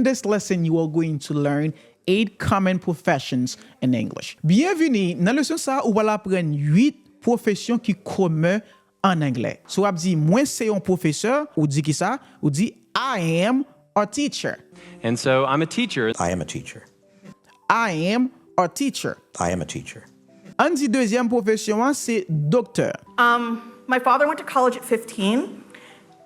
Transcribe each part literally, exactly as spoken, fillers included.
This lesson, you are going to learn eight common professions in English. Byenvini! Nan leson sa a, ou pral aprann uit pwofesyon ki komen an anglè. Si w ap di, "Mwen se yon pwofesè," ou di ki sa? Ou di, "I am a teacher." And so I'm a teacher. I am a teacher. I am a teacher. I am a teacher. Ann di dezyèm pwofesyon an, se doktè. Um, my father went to college at fifteen.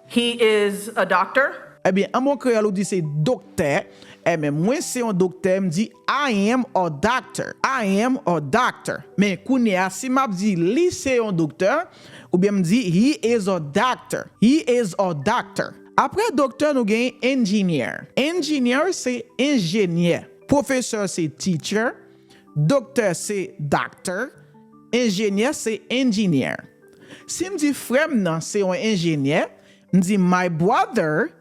He is a doctor. Ebyen, an bon kreyòl, ou di se doktè. Ebyen, mwen se yon doktè, m di, "I am a doctor. I am a doctor." Men kounye a, si m ap di, "Li se yon doktè," oubyen m di, "He is a doctor. He is a doctor." Apre doktè, nou gen engineer. Engineer se enjenyè. Pwofesè se teacher. Doktè se doctor. Enjenyè se engineer. Si m di, "Frè m nan se yon enjenyè," m di, "My brother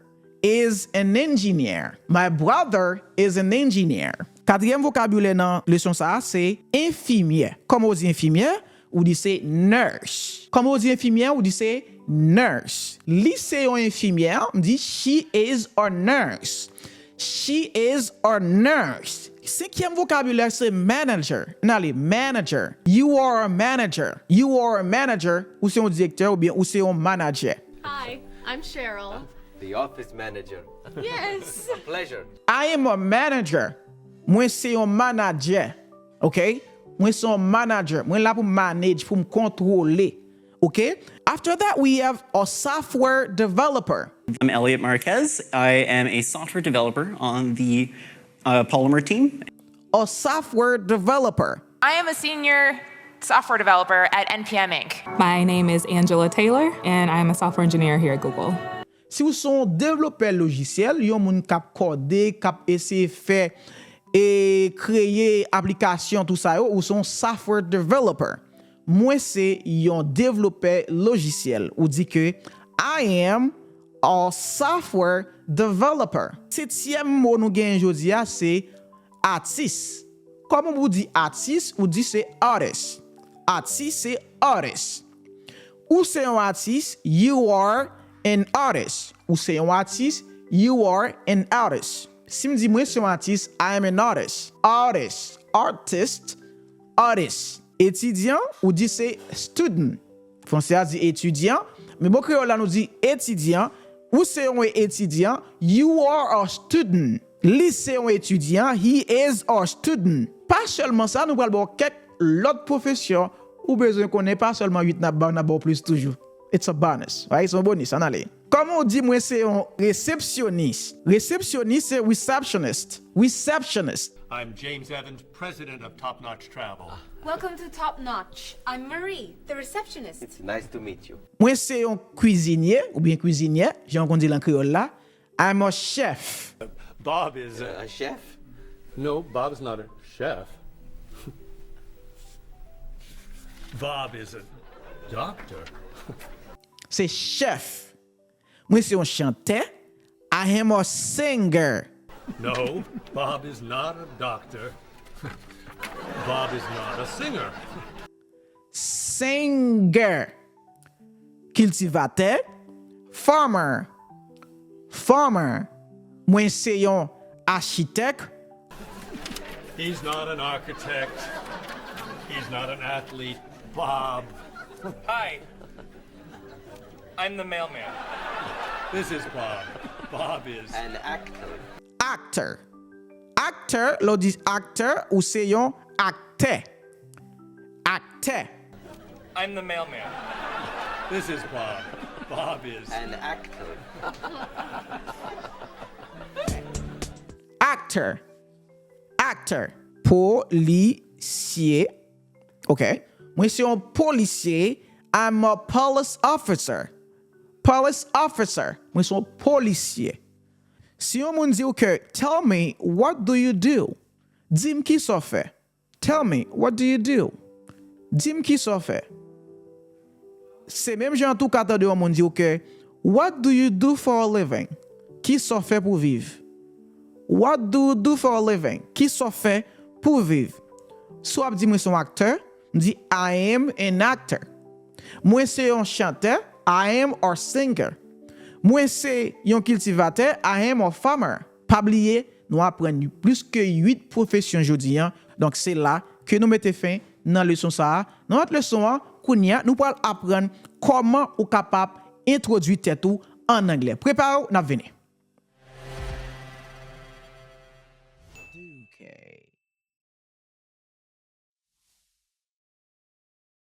is an engineer. My brother is an engineer." Katriyèm vokabilè nan leson sa a se enfimyè. Kòman w di enfimyè? Ou di se nurse. Kòman w di enfimyè? Ou di se nurse. Li se yon enfimyè, m di, "She is a nurse. She is a nurse." Senkyèm vokabilè se manager. N ale, manager. You are a manager. You are a manager. Ou se yon direktè oubyen ou se yon manadjè. Hi, I'm Cheryl. The office manager. Yes. Pleasure. I am a manager. Mwen se yon manadjè. Ok? Mwen se yon manager. Mwen la pou m manage, pou m kontwole. Ok? After that, we have a software developer. I'm Elliot Marquez. I am a software developer on the uh, Polymer team. A software developer. I am a senior software developer at N P M Inc. My name is Angela Taylor, and I'm a software engineer here at Google. Si w se yon devlopè lojisyèl, yon moun k ap kòde, k ap eseye fè e kreye aplikasyon, tou sa yo, ou se yon software developer. Mwen se yon devlopè lojisyèl. Ou di ke I am a software developer. Setyèm mo nou genyen jodi a se atis. Kòman pou di atis? Ou di se artist. Atis se artist. Ou se yon atis, you are an artist. Ou se yon atis, you are an artist. Si m di mwen se yon atis, I am an artist. Artist, artist, artist. Etidyan, ou di se student. Franse a di etidyan, men bon kreyòl la nou di etidyan. Ou se yon etidyan, you are a student. Li se yon etidyan, he is a student. Pa sèlman sa, nou pral ba w kèk lòt pwofesyon ou bezwen konnen, pa sèlman uit n ap ba w, n ap ba w plis toujou. It's a bonus, right? Se yon bonis, ann ale. Kòman w di mwen se yon resepsyonis? Resepsyonis se receptionist. Receptionist. I'm James Evans, president of Top Notch Travel. Welcome to Top Notch. I'm Marie, the receptionist. It's nice to meet you. Mwen se yon kwizinye oubyen kwizinyè, jan w konn di l an kreyòl la. I'm a chef. Bob is a, A chef? No, Bob's not a chef. Bob is a doctor. Se chèf. Mwen se yon chantè. I am a singer. No, Bob is not a doctor. Bob is not a singer. Singer. Kiltivatè. Farmer. Farmer. Mwen se yon achitèk. He's not an architect. He's not an athlete. Bob. Hi. I'm the mailman. This is Bob. Bob is. An actor. Actor. Actor, lè w di actor, ou se yon aktè. Aktè. I'm the mailman. This is Bob. Bob is. An actor. Actor. Actor. Polisye. Ok. Mwen se yon polisye. I'm a police officer. Police officer. Mwen se yon polisye. Si yon moun di w ke, "Tell me, what do you do?" Di m kisa w fè. Tell me, what do you do? Di m kisa w fè. Se menm jan tou ka tande yon moun di w ke, "What do you do for a living?" Kisa w fè pou viv? What do you do for a living? Kisa w fè pou viv? Si w ap di mwen se yon aktè, m di, "I am an actor." Mwen se yon chantè, I am a singer. Mwen se yon kiltivatè, I am a farmer. Pa bliye, nou aprann plis ke uit pwofesyon jodi a. Donk, se la ke nou mete fen nan leson sa a. Nan lòt leson an, kounye a, nou pral aprann kòman ou kapab entwodui tèt ou an anglè. Prepare w, n ap vini.